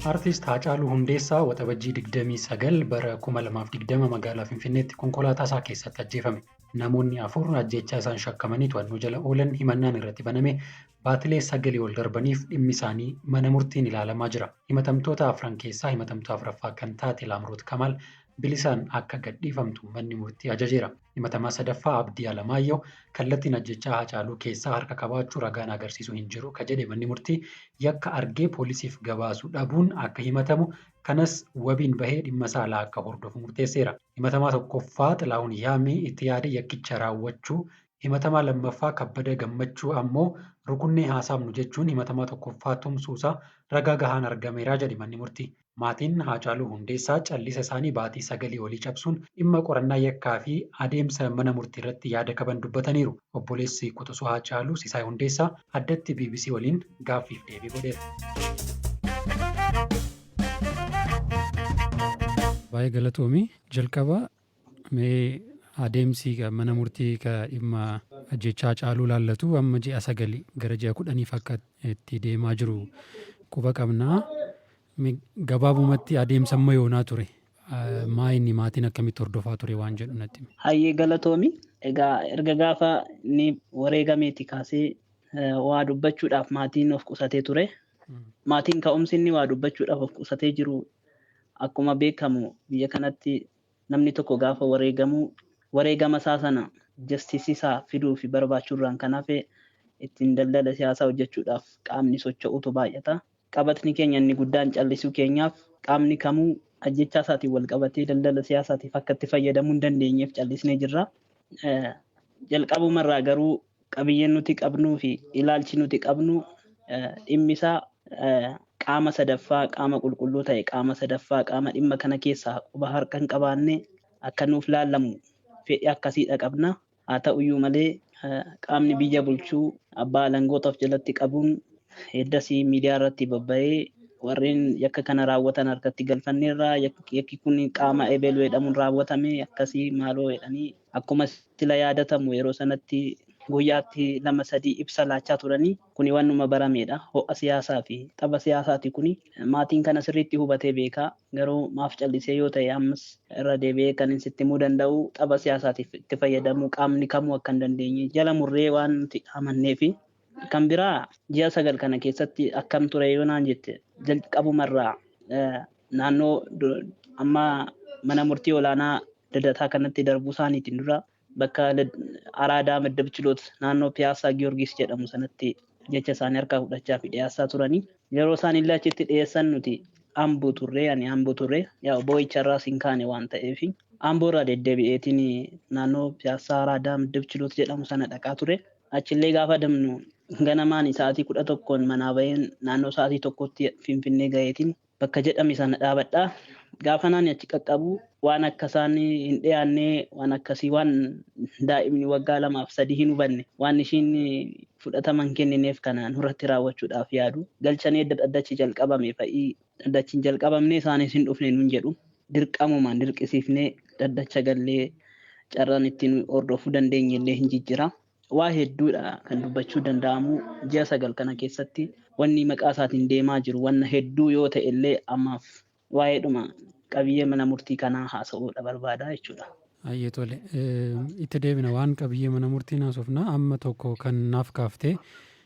Artiist Haacaaluu Hundeessaa Waxabajjii 29 bara 2020 magaalaa Finfinneetti konkolaataa isaa keessatti ajjeefame. Namoonni 4 ajjeechaa isaan shakkamanii to'annoo jala oolan himannaan irratti baname baatilee 9 ol darbaniif dhimmi isaanii mana murtiin ilaalamaa jira. Himatamtoota 4 keessaa himatamtuu 4ffaa kan taate Laamroot Kamaal bilisaan akka gadhiifamtu manni murtii ajajeera. Himatamaa 3ffaa Abdii Alamaayyoo kallattiin ajjechaa Haacaaluu keessaa harka qabaachuu ragaan agarsiisu hin jiru ka jedhe manni murtii yakka argee poolisiif gabaasu dhabuun akka himatamu kanas wabiin bahee dhimma saalaa akka hordofu murteesseera. Himatamaa 1ffaa Xilahuun Yaamii itti yaade yakkicha raawwachuu, himatamaa 2ffaa Kabbada Gammachuu ammoo rukunnee haasaafnu jechuun himatamaa 1ffaa tumsuusaa ragaa gahaan argameera jedhe manni murtii. Maatiin Haacaaluu Hundeessaa callisa isaanii baatii 9 olii cabsuun dhimma qorannaa yakkaa fi adeemsa mana murtii irratti yaada qaban dubbataniiru. Obboleessi quxisuu Haacaaluu Sisaay Hundeessaa addatti BBC waliin gaaffiif deebii godheera. Baay'ee galatoomi. Jalqaba mee adeemsi mana murtii dhimma ajjechaa Haacaaluu laallatu amma ji'a 9 gara ji'a 10f akka itti deemaa jiru quba qabna. Gabaabumatti adeemsa amma yoonaa ture maa inni maatiin akkamitti hordofaa ture waan jedhu natti himi. Hayyee galatoomi. Egaa erga gaafa inni wareegameeti kaasee waa dubbachuudhaaf maatiin of qusatee ture. Maatiin ka'umsi inni waa dubbachuudhaaf of qusatee jiru akkuma beekamu biyya kanatti namni tokko gaafa wareegamu wareegama isaa sana justice isaa fiduu fi barbaachuurraan kan hafe ittiin daldala siyaasaa hojjechuudhaaf qaamni socho'utu baay'ata. Qabatni keenya inni guddaan callisuu keenyaaf qaamni kamuu ajjechaa isaatiin wal qabatee daldala siyaasaatiif akka itti fayyadamuu hin dandeenyeef callisnee jirra. Jalqabumarraa garuu qabiyyeen nuti qabnuu fi ilaalchi nuti qabnu dhimmi isaa qaama sadaffaa, qaama qulqulluu ta'e, qaama sadaffaa, qaama dhimma kana keessaa quba harka hin qabaanne akka nuuf laallamu fedhii akkasiidha qabna. Haa ta'uyyuu malee qaamni biyya bulchuu abbaa alangoota of jalatti qabuun heddasii miidiyaa irratti babba'ee warreen yakka kana raawwatan harkatti galfanneerra, yakki kun qaama ebeluu jedhamuun raawwatame akkasii maaloo jedhanii akkuma sila yaadatamu yeroo sanatti guyyaatti 2-3 ibsa laachaa turanii kuni waanuma barameedha. Ho'a siyaasaa fi tapha siyaasaati kuni. Maatiin kana sirriitti hubatee beeka. Garuu maaf callisee yoo ta'e ammas irra deebi'ee kan sitti himuu danda'u tapha siyaasaatiif itti fayyadamuu qaamni kamuu akka hin dandeenye jala murree waan nuti amanneefi. Kan biraa ji'a 9 kana keessatti akkam ture yoo naan jette jalqabumarraa naannoo amma mana murtii olaanaa Lidataa kanatti darbuu isaaniitiin dura bakka Araadaa Maddab Chiloot naannoo Piyaasaa Giyoorgis jedhamu sanatti jecha isaanii harkaa fudhachaa fi dhiyeessaa turanii. Yeroo isaan illee achitti dhiyeessan nuti Amboo turre, ani Amboo turre, yaa boo'icharraas hin kaane waan ta'eef Amboo irraa deddeebi'eetiin naannoo Piyaasaa Araadaa Maddab Chiloot jedhamu sana dhaqaa ture. Achillee gaafa damnu ganamaan sa'aatii 11 manaa baheen naannoo sa'aatii 1tti Finfinnee gaheetiin bakka jedhame sana dhaabadha. Gaafa naan achi qaqqabu waan akka isaan hin dhiyaanne, waan akkasii, waan daa'imni waggaa 2 fi 3 hin hubanne, waan ishiin fudhatama hin kennineef kana nurratti raawwachuudhaaf yaadu. Galchanii edda dhaddachi jalqabame fa'ii dhaddachi hin jalqabamne isaanis hin dhufne nuun jedhu. Dirqamumaan dirqisiifnee dhaddacha gallee carraan ittiin hordofuu dandeenye illee hin jijjira. Waa hedduudha kan dubbachuu danda'amu ji'a 9 kana keessatti wanni maqaa isaatiin deemaa jiru wanna hedduu yoo ta'e illee ammaaf waa'eedhuma qabiyyee mana murtii kanaa haasa'uudha barbaada jechuudha. Hayyee tole. Itti deebina waan qabiyyee mana murtii haasofna. Amma tokko kan naaf kaaftee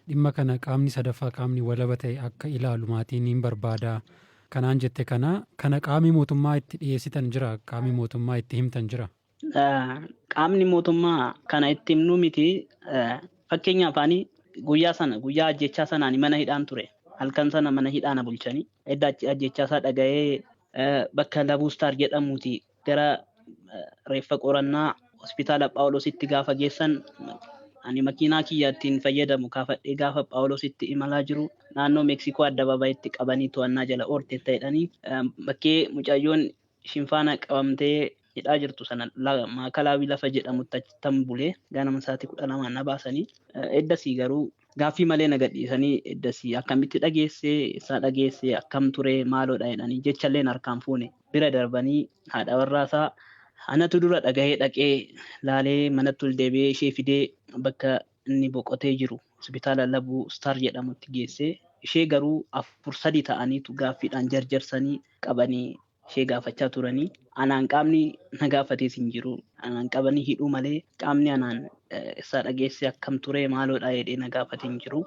dhimma kana qaamni sadaffaa qaamni walaba ta'e akka ilaalu maatiin hin barbaada. Kanaan jette kana qaamni mootummaa itti dhiyeessitan jira, qaamni mootummaa itti himtan jira. Qaamni mootummaa kana itti himnuu miti. Fakkeenyaaf ani guyyaa sana guyyaa ajjechaa sanaan mana hidhaan ture. Halkan sana mana hidhaa na bulchanii. Edda ajjechaa isaa dhaga'ee bakka Labuustaar jedhamuuti gara reeffa qorannaa hospitaala Phaawulositti gaafa geessan ani makiinaa kiyya ittiin fayyadamu kaafadhee gaafa Phaawulositti imalaa jiru naannoo Meeksikoo addabaabayitti qabanii to'annaa jala oolteetta jedhanii bakkee mucayyoon ishiin faana qabamtee hidhaa jirtu sana maakalaawii lafa jedhamutti achittan bulee ganama sa'aatii 12 na baasanii. Eddasii garuu gaaffii malee na gadhiisanii eddasii akkamitti dhageessee isaa dhageessee akkam ture maaloodha jedhanii jechalleen harkaan fuune bira darbanii haadha warraasaa anatu dura dhagahee dhaqee laalee manatti ol deebi'ee ishee fidee bakka inni boqotee jiru Hospitaala Labuu Star jedhamutti geessee ishee garuu 4-3 ta'aniitu gaaffiidhaan jarjarsanii qabanii ishee gaafachaa turanii. Anaan qaamni na gaafatees hin jiru. Anaan qabanii hidhuu malee qaamni anaan isaa dhageesse akkam ture maaloodha jedhee na gaafate hin jiru.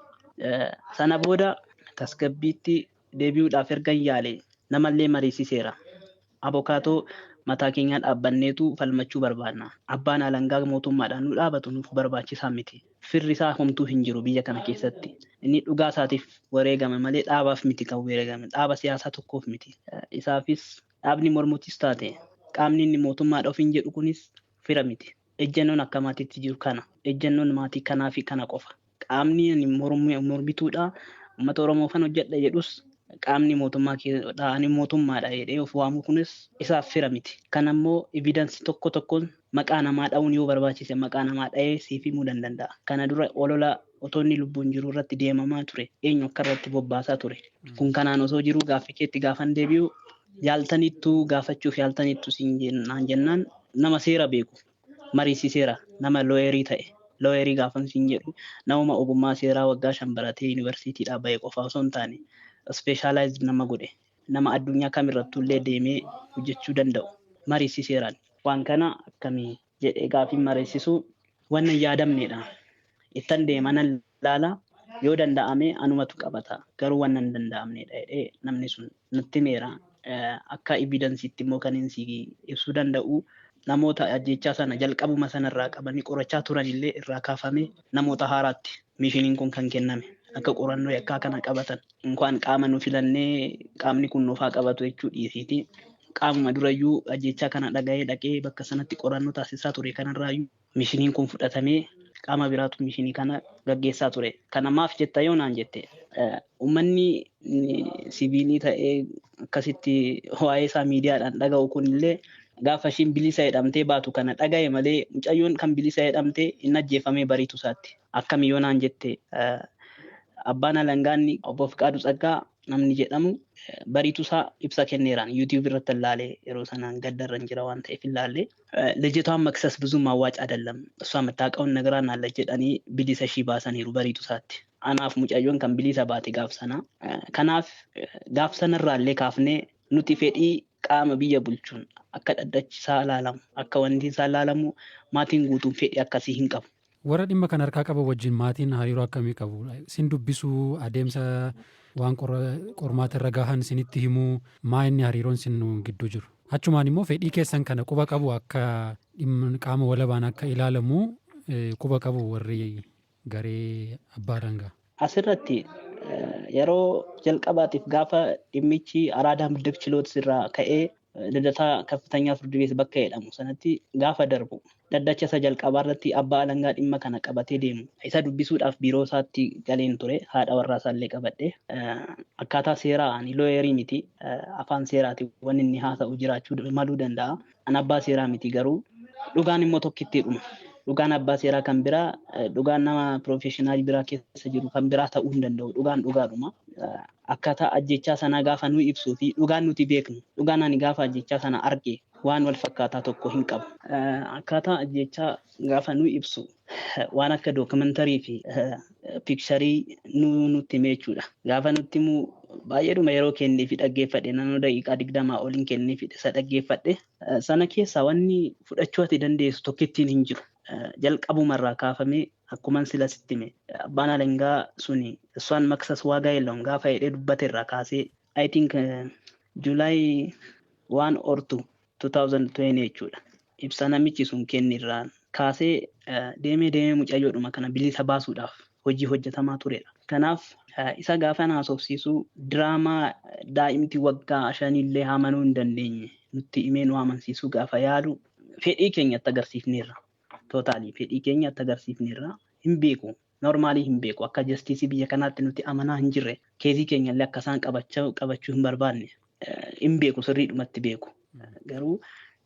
Sana booda tasgabbiitti deebi'uudhaaf ergan yaale namallee mariisiseera. Abokaatoo mataa keenyaa dhaabbanneetu falmachuu barbaadna. Abbaan alangaa mootummaadhaan nu dhaabatu nuuf barbaachisaa miti. Firri isaa homtuu hin jiru biyya kana keessatti. Inni dhugaa isaatiif wareegame malee dhaabaaf miti kan wareegame. Dhaaba siyaasaa tokkoof miti. Isaafis dhaabni mormuutis taate qaamni inni mootummaadha ofiin jedhu kunis fira miti. Ejjennoon akka maatiitti jiru kana. Ejjennoon maatii kanaa fi kana qofa. Qaamni ani mormituudha. Uummata Oromoo fan hojjedha jedhus qaamni mootummaa ani mootummaadha jedhee of waamu kunis isaaf fira miti. Kan ammoo evidensii tokko tokkoon maqaa namaa dha'uun yoo barbaachise maqaa namaa dha'ee siif himuu danda'a. Kana dura olola otoo inni lubbuun jiru irratti deemamaa ture. Eenyu akka irratti bobbaasaa ture. Kun kanaan osoo jiruu gaaffii keetti gaafan deebi'u yaaltanittuu gaafachuuf yaaltanittu siin jennaan nama seera beeku mariisiseera nama looyerii ta'e. Looyerii gaafan siin jedhu namuma ogummaa seeraa waggaa 5 baratee yuunivarsiitiidhaa bahe qofa osoo hin taane ispeeshaalaayizd nama godhe nama addunyaa kamirrattuu illee deemee hojjechuu danda'u mariisiseeraan. Waan kana akkamii jedhee gaaffii mariisisuu waan hin yaadamnedha. Ittan deema nan ilaala yoo danda'ame anumatu qabata garuu waan hin danda'amnedha jedhee namni sun natti himeera. Akka evidensiitti immoo kan inni ibsuu danda'u namoota ajjechaa sana jalqabuma sanarraa qabanii qorachaa turanillee irraa kaafamee namoota haaraatti mishiniin kun kan kenname akka qorannoo yakkaa kana qabatan. Inkaan qaama nu filannee qaamni kun nuufaa qabatu jechuu dhiisiiti. Qaamuma durayyuu ajjechaa kana dhaga'ee dhaqee bakka sanatti qorannoo taasisaa ture kanarraayyuu mishiniin kun fudhatamee qaama biraatu mishinii kana gaggeessaa ture. Kana maaf jetta yoo naan jette uummanni siviilii ta'ee akkasitti waa'ee isaa miidiyaadhaan dhaga'u kunillee gaafa ishiin bilisa jedhamtee baatu kana dhaga'e malee mucayyoon kan bilisa jedhamtee hin ajjeefamee bariitu isaatti. Akkami yoo naan jette abbaan alangaanni obbo Fiqaaduu Tsaggaa namni jedhamu bariitu isaa ibsa kenneeraan yuutiyuub irratti ilaalee yeroo sanaan gaddarra jira waan ta'eef ilaalee ልጅቷን መክሰስ ብዙም አዋጭ አይደለም እሷ የምታውቀውን ነግራናለች jedhanii bilisa ishii baasaniiru bariitu isaatti. Anaaf mucayyoon kan bilisa baate gaaf sana. Kanaaf gaaf sanarraallee kaafnee nuti fedhii qaama biyya bulchuun akka dhaddachisaa ilaalamu akka wanti isaa ilaalamu maatiin guutuun fedhii akkasii hin qabu. Warra dhimma kana harkaa qaban wajjin maatiin hariiroo akkamii qabu? Sin dubbisuu adeemsa waan qormaata irra gahan sinitti himuu maa inni hariiroon sin gidduu jiru? Achumaan immoo fedhii keessan kana quba qabu akka qaama walabaan akka ilaalamu quba qabu warri garee abbaa alangaa. Asirratti yeroo jalqabaatiif gaafa dhimmichi Araadaa Middib Chiloot irraa ka'ee Lidataa Kaffitanya Firdi Beet bakka jedhamu sanatti gaafa darbu dhaddacha isa jalqabaa irratti abbaa alangaa dhimma kana qabatee deemu isa dubbisuudhaaf biiroo isaatti galeen ture haadha warraa isaallee qabadhe akkaataa seeraa ani looyerii miti afaan seeraati wanni inni haasa'u jiraachuu maluu danda'a an abbaa seeraa miti garuu dhugaan immoo tokkitti dhuma. Dhugaan abbaa seeraa kan biraa dhugaan nama piroofeeshinaal biraa keessa jiru kan biraa ta'uu hin danda'u dhugaan dhugaadhuma. Akkaataa ajjechaa sanaa gaafa nu ibsuu fi dhugaan nuti beeknu dhugaan ani gaafa ajjechaa sana arge waan wal fakkaataa tokko hin qabu. Akkaataa ajjechaa gaafa nu ibsu waan akka dookumantarii fi piikcharii nutti hime jechuudha. Gaafa nutti himu baay'eedhuma yeroo kennee fi dhaggeeffadhe naannoo daqiiqaa 20 oliin kennee fi isa dhaggeeffadhe sana keessaa wanni fudhachuu ati dandeessu tokkittiin hin jiru. Jalqabumarraa kaafamee akkuman sila sitti hime abbaan alangaa suni እሷን መክሰስ ዋጋ የለውም gaafa jedhee dubbate irraa kaasee I think July 1 or 2 2020 jechuudha. Ibsa namichi sun kenne irraa kaasee deemee deemee mucayyoodhuma kana bilisa baasuudhaaf hojii hojjetamaa turedha. Kanaaf isa gaafa haasofsiisu diraamaa daa'imti waggaa 5 illee amanuu hin dandeenye nutti himee nu amansiisuu gaafa yaalu fedhii keenyatti agarsiifneerra. Tootaalii fedhii keenyatti agarsiifneerra hin beeku. Normaalii hin beeku akka jastiisii biyya kanaatti nuti amanaa hin jirre keezii keenya illee akka isaan qabachuu hin barbaanne hin beeku sirriidhumatti beeku. Garuu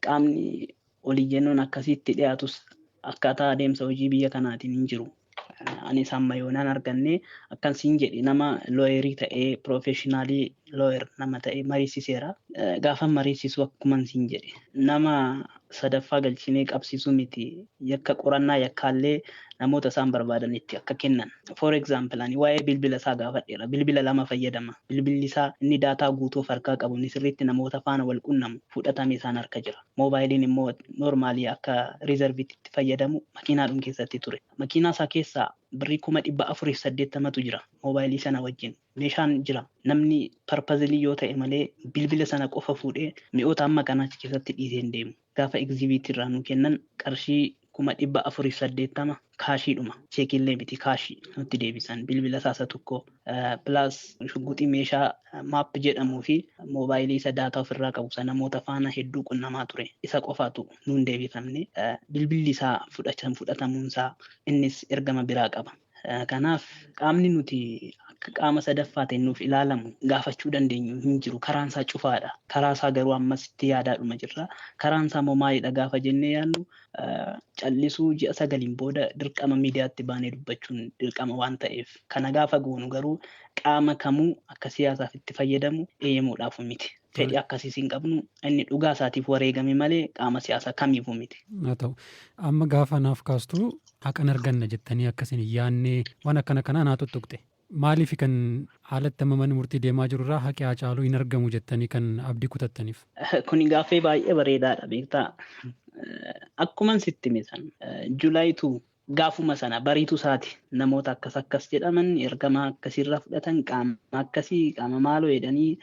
qaamni oliyyannoon akkasitti dhiyaatus akkaataa adeemsa hojii biyya kanaatiin hin jiru. Anis amma yoonaan arganne akkan siin jedhe nama looyerii ta'ee piroofeeshinaalii looyer nama ta'ee mariisiseera. Gaafa mariisisu akkuman siin jedhe nama sadaffaa galchinee qabsiisuu miti yakka qorannaa yakkaallee namoota isaan barbaadanitti akka kennan. For example, ani waa'ee bilbila isaa gaafadheera. Bilbila 2 fayyadama. Bilbilli isaa inni daataa guutuu of harkaa qabu inni sirriitti namoota faana wal qunnamu fudhatame isaan harka jira. Moobaayiliin immoo noormaalii akka riizarviitti itti fayyadamu makiinaadhum keessatti ture. Makiinaa isaa keessaa birrii 480,000 jira moobaayilii sana wajjin. Meeshaan jira. Namni parpazilii yoo ta'e malee bilbila sana qofa fuudhee mi'oota amma kanaa achi keessatti dhiisee hin deemu. Gaafa egzibiitii irraa nu kennan qarshii 480,000 kaashiidhuma. Cheekiillee miti kaashii nutti deebisan. Bilbila isaa tokko pilaas shugguxii meeshaa maap jedhamuu fi moobaayilii isa daataa ofirraa qabu sana namoota faana hedduu qunnamaa ture. Isa qofaatu nuun deebifamne. Bilbilli isaa fudhatamuunsaa innis ergama biraa qaba. Kanaaf qaamni nuti akka qaama sadaffaa ta'e nuuf ilaalamu gaafachuu dandeenyu hin jiru. Karaan isaa cufaadha. Karaa isaa garuu ammas itti yaadaadhuma jirra. Karaan isaa immoo maalidha gaafa jennee yaadnu callisuu ji'a 9 booda dirqama miidiyaatti baanee dubbachuun dirqama waan ta'eef. Kana gaafa goonu garuu qaama kamuu akka siyaasaaf itti fayyadamu eeyyamuudhaaf miti. Fedhii akkasiis hin qabnu, inni dhugaa isaatiif wareegame malee qaama siyaasaa kamiifuu miti. Haa ta'u. Amma gaafa naaf kaastu haqan arganna jettanii akkasin hin yaadne waan akkana kanaa naa tuttuqxe. Maaliif kan haalatti amma manni murtii deemaa jiru irraa haqi Haacaaluu hin argamu jettanii kan abdii kutattaniif? Kuni gaaffii baay'ee bareedaadha beektaa. Akkuman sitti hime san July 2 gaafuma sana bariitu isaati namoota akkas akkas jedhaman ergama akkasiirraa fudhatan qaama akkasii qaama maaloo jedhanii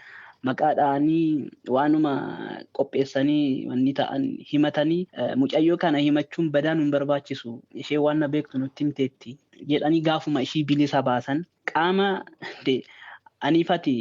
maqaa dha'anii waanuma qopheessanii wanni ta'an himatanii mucayyoo kana himachuun badaa nun barbaachisu ishee waan na beektu nutti himteetti jedhanii gaafuma ishii bilisa baasan qaama aniifati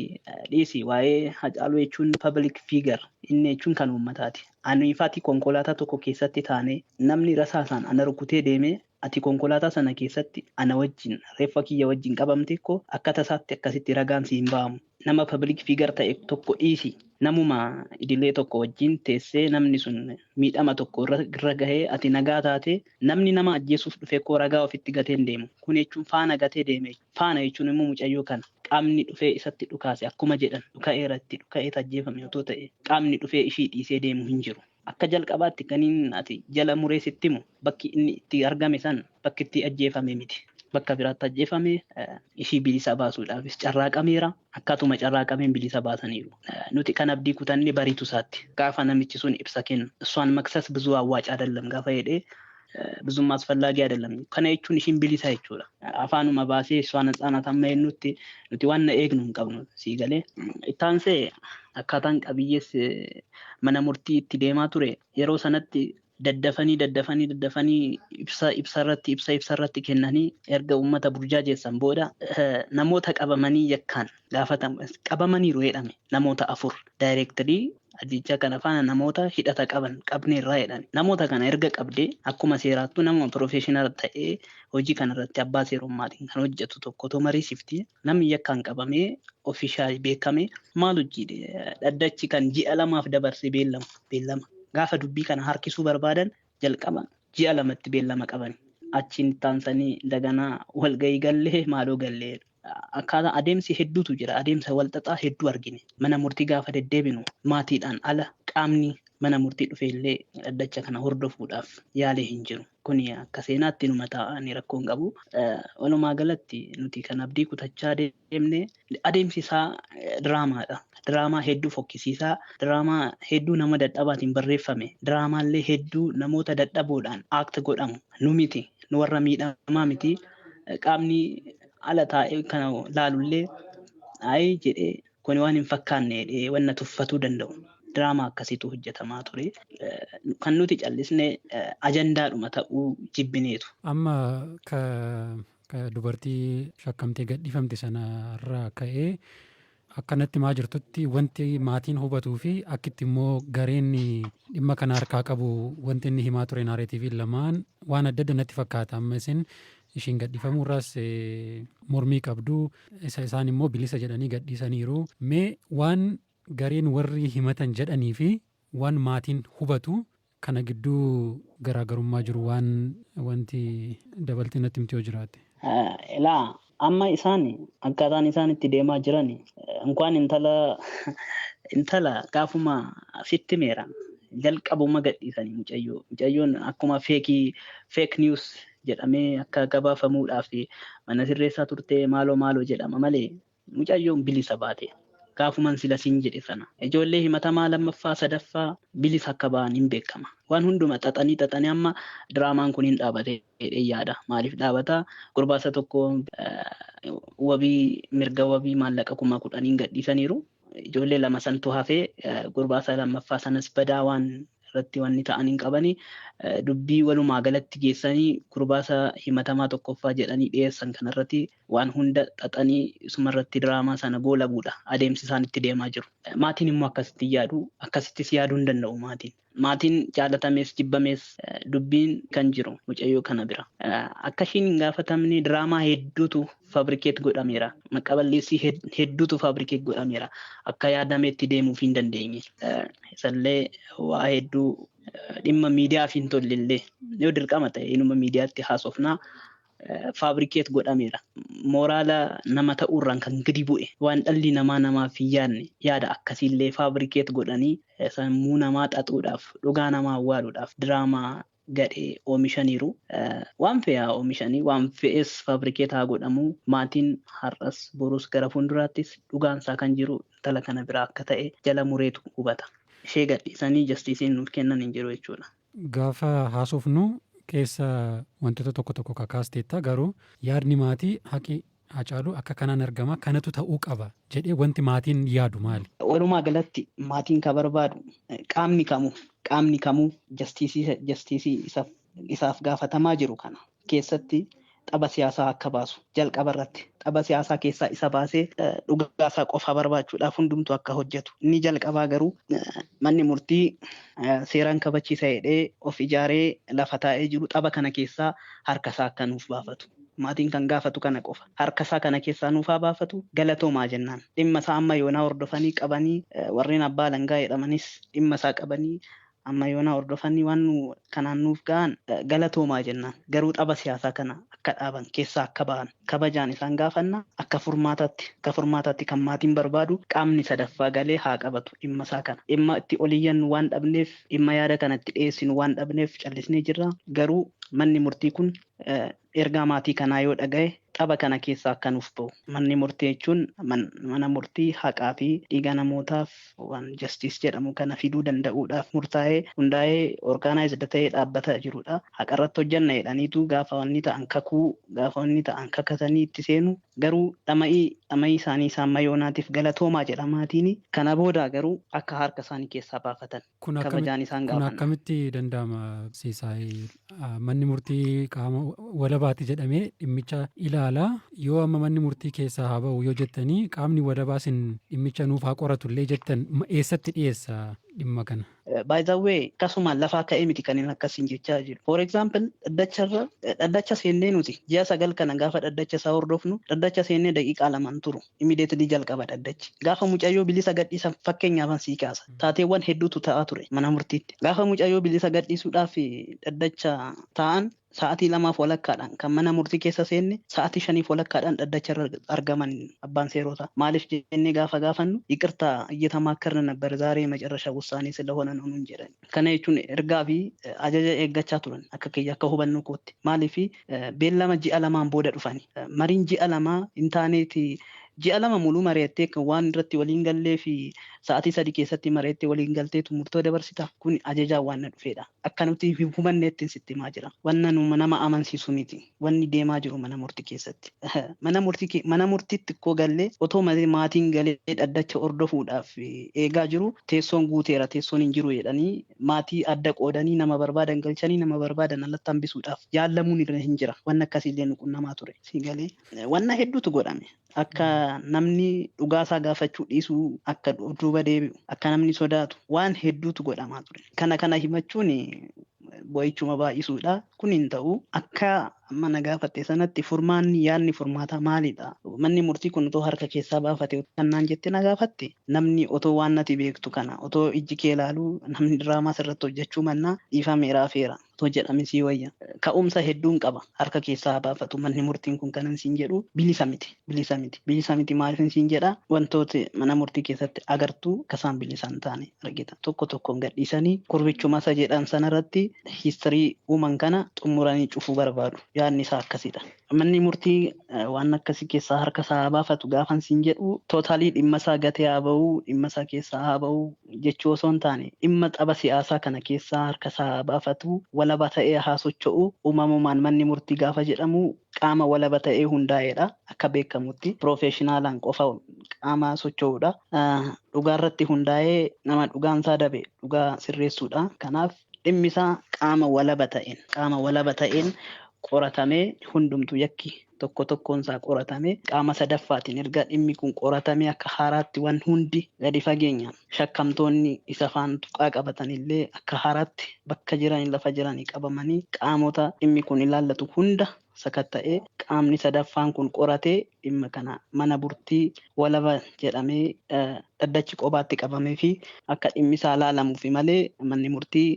dhiisi waa'ee Haacaaluu jechuun public figure inni jechuun kan uummataati. Aniifati konkolaataa tokko keessatti taane namni rasaasaan ana rukutee deemee ati konkolaataa sana keessatti ana wajjin reeffa kiyya wajjin qabamte koo akka tasaatti akkasitti ragaan si hin ba'amu. Nama public figure ta'e tokko dhiisi. Namuma idilee tokko wajjin teessee namni sun miidhama tokko irra gahee ati nagaa taate namni nama ajjeesuuf dhufe koo ragaa ofitti gatee hin deemu. Kun jechuun faana gatee deeme. Faana jechuun immoo mucayyoo kana qaamni dhufee isatti dhukaase akkuma jedhan dhuka'eera itti dhuka'eet ajjeefame otoo ta'e qaamni dhufee ishii dhiisee deemu hin jiru. Akka jalqabaatti kaniin ati jala muree sitti himu bakki inni itti argame san bakki itti ajjeefame miti. Bakka biraatti ajjeefame ishii bilisa baasuudhaafis carraaqameera. Akkaatuma carraaqameen bilisa baasaniiru. Nuti kan abdii kutanne bariitu isaatti. Gaafa namichi sun ibsa kennu እሷን መክሰስ ብዙ አዋጭ አይደለም gaafa jedhee ብዙም አስፈላጊ አይደለም። Kana jechuun ishiin bilisa jechuudha. Afaanuma baasee እሷ ነፃ ናት amma jennutti nuti waan na eegnu hin qabnu sii galee. Ittaansee akkaataan qabiyyees mana murtii itti deemaa ture yeroo sanatti daddafanii daddafanii daddafanii ibsa ibsarratti ibsa ibsarratti kennanii erga uummata burjaajeessan booda namoota qabamanii yakkaan gaafatamu qabamaniiru jedhame namoota 4 daayireektarii ajjechaa kana faana namoota hidhata qaban qabneerraa jedhame. Namoota kana erga qabdee akkuma seeraattuu nama piroofeeshinaal ta'ee hojii kanarratti abbaa seerummaatiin kan hojjetu tokkotu mariisifti. Namni yakkaan qabamee ofiishaal beekame maal hojii dhaddachi kan ji'a 2 dabarsee beellama. Gaafa dubbii kana harkisuu barbaadan jalqaba ji'a 2tti beellama qaban. Achiin taansanii daganaa walgahii gallee maaloo gallee. Akkaataa adeemsi hedduutu jira. Adeemsa walxaxaa hedduu argine. Mana murtii gaafa deddeebinu maatiidhaan ala qaamni mana murtii dhufe illee dhaddacha kana hordofuudhaaf yaalee hin jiru. Kuni akka seenaatti numa taa'anii rakkoo hin qabu. Walumaa galatti nuti kan abdii kutachaa deemne adeemsi isaa diraamaadha. Diraamaa hedduu fokkisiisaa, diraamaa hedduu nama dadhabaatiin barreeffame, diraamaallee hedduu namoota dadhaboodhaan aakti godhamu. Nu miti, nu warra miidhamaa miti. Qaamni ala taa'ee kana laalullee ayi jedhee kuni waan hin fakkaanne jedhee wanna tuffatuu danda'u. Diraamaa akkasiitu hojjetamaa ture. Kan nuti callisne ajandaadhuma ta'uu jibbineetu. Amma ka dubartii shakkamtee gadhiifamte sanarraa ka'ee akkanatti maa jirtutti wanti maatiin hubatuu fi akkitti immoo gareen dhimma kana harkaa qabu wanti inni himaa ture naareetiiviin lamaan waan adda adda natti fakkaata. Amma isin ishiin gadhiifamuu irraas mormii qabdu isa isaan immoo bilisa jedhanii gadhiisaniiru. Mee waan gareen warri himatan jedhanii fi waan maatiin hubatu kana gidduu garaagarummaa jiru waan wanti dabaltee natti himte yoo jiraate. Ilaa amma isaan akkaataan isaan itti deemaa jiran inkwaan intala gaafuma sitti meera. Jalqabuma gadhiisanii mucayyoo. Mucayyoon akkuma fake news jedhamee akka gabaafamuudhaaf mana sirreessaa turte maaloo maaloo jedhama malee mucayyoon bilisa baate. Gaafuman sila siin jedhe sana. Ijoollee himatamaa lammaffaa sadaffaa bilisa akka ba'an hin beekama. Waan hunduma xaxanii amma diraamaan kun hin dhaabate jedhee yaada. Maaliif dhaabata? Gurbaasa tokko wabii mirga wabii maallaqa 10,000 gadhiisaniiru. Ijoollee lama santu hafee gurbaasa lammaffaa sanas badaa waan irratti wanni ta'an hin qabani. Dubbii walumaa galatti geessanii gurbaasa himatamaa tokkoffaa jedhanii dhiyeessan kanarratti waan hunda xaxanii isumarratti diraamaa sana goolabuudha adeemsi isaan itti deemaa jiru. Maatiin immoo akkasitti yaadu, akkasittis yaaduu hin danda'u maatiin. Maatiin jaalatamees jibbamees dubbiin kan jiru mucayyoo kana bira. Akka ishiin hin gaafatamne diraamaa hedduutu fabrikeet godhameera. Maqaballeessii hedduutu fabrikeet godhameera. Akka yaadameetti deemuuf hin dandeenye. Isallee waa hedduu dhimma miidiyaaf hin tollellee yoo dirqama ta'e inuma miidiyaatti haasofnaa fabrikeet godhameera. Mooraala nama ta'uurraan kan gadi bu'e waan dhalli namaa namaaf hin yaadne yaada akkasiillee fabrikeet godhanii sammuu namaa xaxuudhaaf dhugaa namaa awwaaluudhaaf diraamaa gadhee oomishaniiru. Waan fe'aa oomishanii waan fe'es fabrikeet haa godhamu maatiin har'as borus gara fuulduraattis dhugaansaa kan jiru intala kana biraa akka ta'e jala mureetu hubata. Ishee gadhiisanii jastiisiin nuuf kennan hin jiru jechuudha. Gaafa haasofnu keessa wantoota tokko tokko kakaasteetta garuu yaadni maatii haqi Haacaaluu akka kanaan argama kanatu ta'uu qaba jedhee wanti maatiin yaadu maali? Walumaa galatti maatiin kan barbaadu qaamni kamuu jastiisii isaaf gaafatamaa jiru kana keessatti tapha siyaasaa akka baasu jalqaba irratti tapha siyaasaa keessaa isa baasee dhugaasaa qofa barbaachuudhaaf hundumtu akka hojjetu. Inni jalqabaa garuu manni murtii seeraan kabachiisa jedhee of ijaaree lafa taa'ee jiru tapha kana keessaa harkasaa akka nuuf baafatu. Maatiin kan gaafatu kana qofa. Harkasaa kana keessaa nuuf haa baafatu galatoomaa jennaan. Dhimma isaa amma yoonaa hordofanii qabanii warreen abbaa alangaa jedhamanis dhimma isaa qabanii amma yoonaa hordofanii waan kanaan nuuf ga'an galatoomaa jennaan. Garuu tapha siyaasaa kana akka dhaaban keessaa akka ba'an kabajaan isaan gaafanna akka furmaataatti kan maatiin barbaadu qaamni sadaffaa galee haa qabatu dhimma isaa kana. Dhimma itti oliyyannu waan dhabneef dhimma yaada kanatti dhiyeessinu waan dhabneef callisnee jirra. Garuu manni murtii kun ergaa maatii kanaa yoo dhaga'e tapha kana keessaa akka nuuf ba'u. Manni murtii jechuun mana murtii haqaa fi dhiiga namootaaf waan justice jedhamu kana fiduu danda'uudhaaf murtaa'ee hundaa'ee orgaanaayizd ta'ee dhaabbata jirudha. Haqa irratti hojjanna jedhaniitu gaafa wanni ta'an kakuu gaafa wanni ta'an kakatanii itti seenu garuu dhama'ii isaanii isaan mayoonaatiif galatoomaa jedha maatiin. Kana booda garuu akka harka isaanii keessaa baafatan kabajaan isaan gaafanna. Kun akkamitti danda'ama Siisaay? Manni murtii qaama walabaati jedhamee dhimmicha ilaala. Yoo amma manni murtii keessaa haa ba'u yoo jettanii qaamni walabaa sin dhimmicha nuuf haa qoratu illee jettan eessatti dhiyeessa dhimma kana? By the way, akkasuma lafaa ka'ee miti kan inni akkasiin jechaa jiru. For example, dhaddacha seennee nuti ji'a 9 kana gaafa dhaddacha isaa hordofnu dhaddacha seennee daqiiqaa 2 turu. Immediately jalqaba dhaddachi. Gaafa mucayyoo bilisa gadhiisan fakkeenyaaf sii kaasa. Taateewwan hedduutu ta'aa ture mana murtiitti. Gaafa mucayyoo bilisa gadhiisuudhaaf dhaddacha taa'an sa'aatii 2:30 kan mana murtii keessa seenne sa'aatii 5:30 dhaddacha irra argaman abbaan seerotaa. Maaliif jennee gaafa gaafannu ይቅርታ እየተማከርን ነበር ዛሬ መጨረሻ ውሳኔ ስለሆነ ነው nuun jedhan. Kana jechuun ergaa fi ajaja eeggachaa turan akka kiyya akka hubannoo kootti. Maaliif beellama ji'a 2 booda dhufani. Mariin ji'a 2 hin taaneeti ji'a 2 muluu mari'attee kan waan irratti waliin gallee fi sa'aatii 3 keessatti mari'attee waliin galteetu murtoo dabarsita. Kun ajajaa waan na dhufeedha. Akka nuti hubanneetti sitti himaa jira. Wanna nu nama amansiisu miti. Wanni deemaa jiru mana murtii keessatti. Mana murtiitti koo gallee otoo maatiin galee dhaddacha hordofuudhaaf eegaa jiru teessoon guuteera teessoon hin jiru jedhanii maatii adda qoodanii nama barbaadan galchanii nama barbaadan alatti hambisuudhaaf yaallamuun irra hin jira. Wanna akkasiillee nu qunnamaa ture. Si galee wanna hedduutu godhame. Akka namni dhugaasaa gaafachuu dhiisuu akka duuba deebi'u akka namni sodaatu waan hedduutu godhamaa ture. Kana himachuun boo'ichuma baay'isuudha. Kun hin ta'u akka Amma na gaafatte sanatti furmaanni yaadni furmaataa maalidha? Manni murtii kun otoo harka keessaa baafate kannaan jette na gaafatte, namni otoo waan nati beektu kana otoo ijji kee ilaaluu namni diraamaa sirratti hojjechuu mannaa dhiifameeraa feera otoo jedhame sii wayya. Ka'umsa hedduun qaba, harka keessaa baafatu manni murtiin kun kanan siin jedhu bilisa miti, bilisa miti, bilisa miti. Maaliif siin jedha? Wantoota mana murtii keessatti agartuu akka isaan bilisa hin taane argita. Tokko tokkoon gadhiisanii kurbichuma isa jedhan sanarratti hiistirii uuman kana xumuranii cufuu barbaadu. Yaadni isaa akkasidha. Manni murtii waan akkasii keessaa harka isaa baafatu gaafan siin jedhu, tootaalii dhimma isaa gatee haa ba'uu, dhimma isaa keessaa haa ba'uu jechuu osoo hin taane, dhimma tapha siyaasaa kana keessaa harka isaa haa baafatu, walaba ta'ee haa socho'u. Uumamumaan manni murtii gaafa jedhamu qaama walaba ta'ee hundaa'edha. Akka beekamutti piroofeeshinaalaan qofa qaama socho'udha. Dhugaarratti hundaa'ee nama dhugaan isaa dabe dhugaa sirreessuudha. Kanaaf dhimmi isaa qaama walaba ta'een qoratamee, hundumtuu yakki tokko tokkoon isaa qoratamee, qaama sadaffaatiin erga dhimmi kun qoratamee akka haaraatti waan hundi gadi fageenyaan shakkamtoonni isa faan tuqaa qabatan illee akka haaraatti bakka jiran lafa jiranii qabamanii, qaamota dhimmi kun ilaallatu hunda sakatta'ee, qaamni sadaffaan kun qoratee, dhimma kana mana murtii walaba jedhamee dhaddachi qobaatti qabamee fi akka dhimmi isaa ilaalamuufi malee manni murtii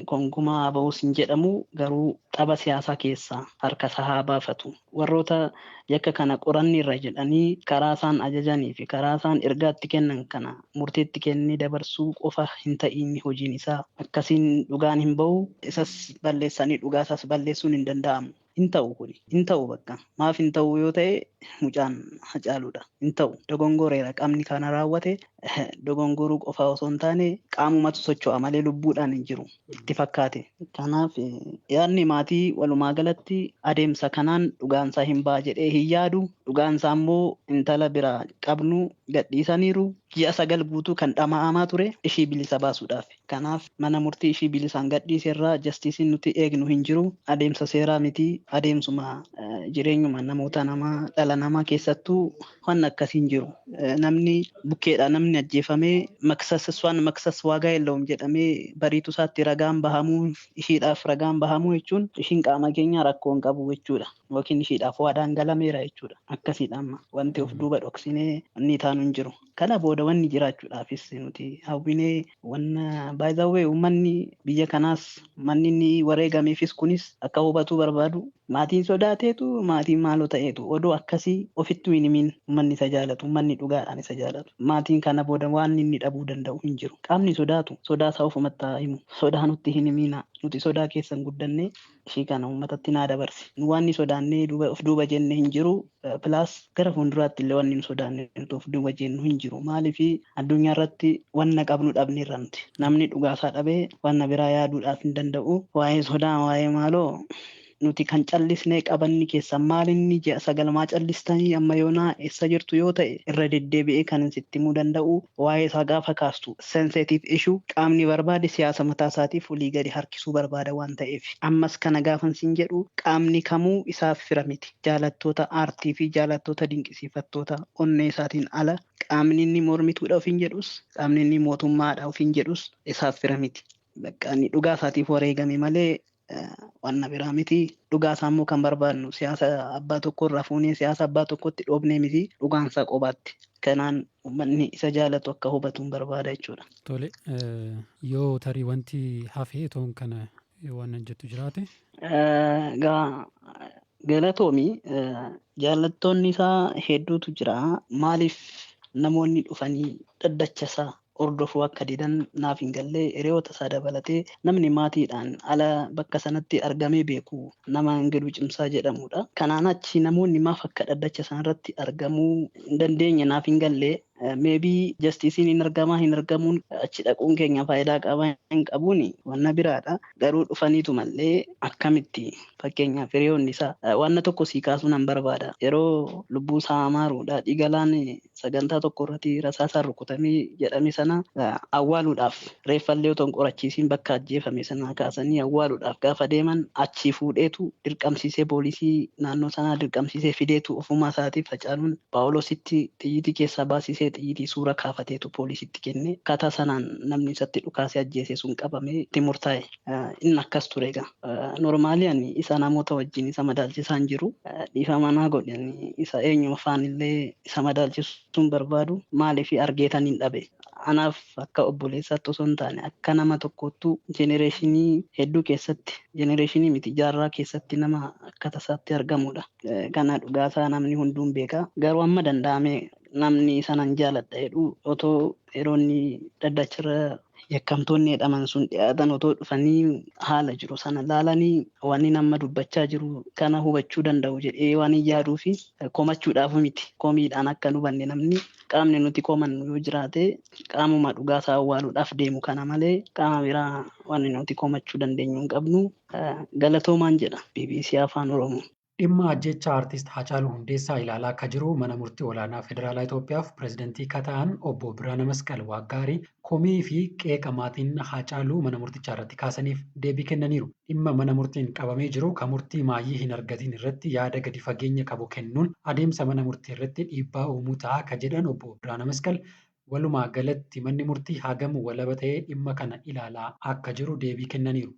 konkumaa ba'uus hin jedhamu. Garuu tapha siyaasaa keessaa harka isaa haa baafatu. Warroota yakka kana qoranni irra jedhanii karaa isaan ajajanii fi karaa isaan ergaatti kennan kana murteetti kennee dabarsuu qofa hin ta'in hojiin isaa. Akkasiin dhugaan hin ba'u, isas balleessanii dhugaa isaas balleessuun hin danda'amu. Hin ta'u kuni. Hin ta'u bakka. Maaf hin ta'u yoo ta'e, mucaan Hacaaluudha. Hin ta'u. Dogongoreera qaamni kana raawwate. Dogongoruu qofa osoo hin taane qaamumatu socho'a malee lubbuudhaan hin jiru itti fakkaate. Kanaaf yaadni maatii walumaa galatti adeemsa kanaan dhugaansaa hin ba'a jedhee hin yaadu. Dhugaansaa immoo intala biraa qabnu gadhiisaniiru. Ji'a 9 guutuu kan dhama'amaa ture ishii bilisa baasuudhaaf. Kanaaf mana murtii ishii bilisaan gadhiise irraa justiceiin nuti eegnu hin jiru. Adeemsa seeraa miti, adeemsuma jireenyuma namoota namaa dhala namaa keessattuu waan akkasii hin jiru. Namni bukkeedha, namni ajjeefamee መክሰስ እሷን መክሰስ ዋጋ የለውም jedhamee bariitu isaatti ragaan bahamuu, ishiidhaaf ragaan bahamuu jechuun ishiin qaama keenya rakkoo hin qabu jechuudha. Yookiin ishiidhaaf waadaan galameera jechuudha. Akkasiidha amma wanti of duuba dhoksinee wanni taanu hin jiru. Kana booda wanni jiraachuudhaafis nuti hawwinee wanna baay'ee uummanni biyya kanaas manni inni wareegameefis kunis akka hubatuu barbaadu, maatiin sodaateetu maatiin maaloo ta'eetu odoo akkasii ofitti hin himin. Uummanni isa jaalatu, uummanni dhugaadhaan isa jaalatu, maatiin kana booda waan inni dhabuu danda'u hin jiru. Qaamni sodaatu sodaa isaa ofumatti haa himu. Sodaa nutti hin himina, nuti sodaa keessan guddanne. Ishii kana uummatatti naa dabarsi. Nu waan sodaannee of duuba jenne hin jiru. Plus gara fuulduraatti illee wanni nu sodaanne nuti of duuba jennu hin jiru. Maaliif, addunyaa irratti wanna qabnu dhabneerra nuti. Namni dhugaasaa dhabee wanna biraa yaaduudhaaf hin danda'u. Waa'ee sodaa, waa'ee maaloo, nuti kan callisnee qabanni keessa maalinni ji'a 9 maa callistanii, amma yoonaa eessa jirtu yoo ta'e, irra deddeebi'ee kan sitti himuu danda'u, waa'ee isaa gaafa kaastu sensitive issue, qaamni barbaade siyaasa mataa isaatiif olii gadi harkisuu barbaada waan ta'eef. Ammas kana gaafan siin jedhu, qaamni kamuu isaaf fira miti. Jaalattoota aartii fi jaalattoota dinqisiifattoota onnee isaatiin ala qaamni inni mormituudha ofiin jedhus, qaamni inni mootummaadha ofiin jedhus isaaf fira miti. Bakka inni dhugaa isaatiif wareegame malee wanna biraa miti. Dhugaa isaa immoo kan barbaadnu siyaasa abbaa tokko irraa fuunee siyaasa abbaa tokkotti dhoobnee miti, dhugaan isaa qobaatti. Kanaan uummanni isa jaalatu akka hubatu hin barbaada jechuudha. Tole, yoo tarii wanti hafee toon kana waan jettu jiraate. Gaa galatoomi, jaallattoonni isaa hedduutu jira. Maaliif namoonni dhufanii dhaddacha isaa hordofuu akka didan naaf hin gallee. Hiriyoota isaa dabalatee namni maatiidhaan ala bakka sanatti argamee beeku nama Ingiluu Cimsaa jedhamudha. Kanaan achi namoonni maaf akka dhaddacha sanarratti argamuu hin dandeenye naaf hin gallee. Maybe justiceiin hin argamaa hin argamuun, achi dhaquun keenya faayidaa qaba hin qabuun wanna biraadha. Garuu dhufaniitu mallee akkamitti, fakkeenyaaf hiriyoonni isaa, wanna tokko sii kaasuu nan barbaada. Yeroo lubbuu isaa amaaru Daadhii Galaan sagantaa tokko irratti rasaasaan rukutamee jedhame sana awwaaluudhaaf, reeffallee otoo hin qorachiisiin bakka ajjeefame sana kaasanii awwaaluudhaaf gaafa deeman, achii fuudheetu dirqamsiisee, poolisii naannoo sanaa dirqamsiisee fideetu, ofumaa isaatiif Hacaaluun Paawuloositti xiyyitii keessaa baasisee Harkisee xiyyiitii suura kaafateetu poolisitti kenne. Akkaataa sanaan namni isatti dhukaasee ajjeese sun qabamee itti murtaa'e. Inni akkas ture egaa. Normaalii ani isa namoota wajjin isa madaalchisaan jiru. Dhiifama naa godhe, isa eenyuma faanillee isa madaalchisuun barbaadu, maaliif argeetan hin dhabe. Anaaf akka obboleessaatti osoo hin taane akka nama tokkottuu generation hedduu keessatti, generation miti, jaarraa keessatti nama akka tasaatti argamudha. Kana dhugaasaa namni hunduun beeka. Garuu amma danda'ame namni sanan jaaladha jedhu otoo yeroo inni daddacharra yakkamtoonni jedhaman sun dhiyaatan otoo dhufanii haala jiru sana laalanii waan nama dubbachaa jiru kana hubachuu danda'u jedhee waan hin yaaduu fi komachuudhaaf miti. Komiidhaan akka nu hubanne, namni qaamni nuti komannu yoo jiraate qaamuma dhugaasaa awwaaluudhaaf deemu kana malee qaama biraa waan nuti komachuu dandeenyu hin qabnu. Galatoomaan jedha BBC Afaan Oromoo. Dhimma ajjeechaa Aartist Haacaaluu Hundeessaa ilaalaa akka jiru Mana Murtii Olaanaa Federaalaa Itoophiyaaf pireezidantii kan ta'an Obbo Birhaana Masqal Waaggaarii komii fi qeeqa maatiin Haacaaluu mana murtichaa irratti kaasaniif deebii kennaniiru. Dhimma mana murtiin qabamee jiru kan murtii maayyii hin argatin irratti yaada gadi fageenya qabu kennuun adeemsa mana murtii irratti dhiibbaa uumuu ta'a kan jedhan Obbo Birhaana Masqal, walumaa galatti manni murtii hagam walaba ta'ee dhimma kana ilaalaa akka jiru deebii kennaniiru.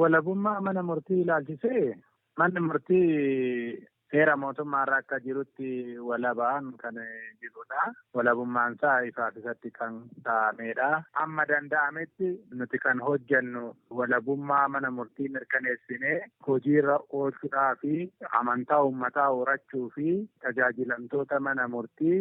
Walabummaa mana murtii ilaalchisee, manni murtii seera mootummaarra akka jirutti walabaan kan jirudha. Walabummaan isaa ifaaf ifatti kan kaa'amedha. Amma danda'ametti nuti kan hojjennu walabummaa mana murtii mirkaneessinee hojiirra oolchuudhaa fi amantaa uummataa horachuu fi tajaajilamtoota mana murtii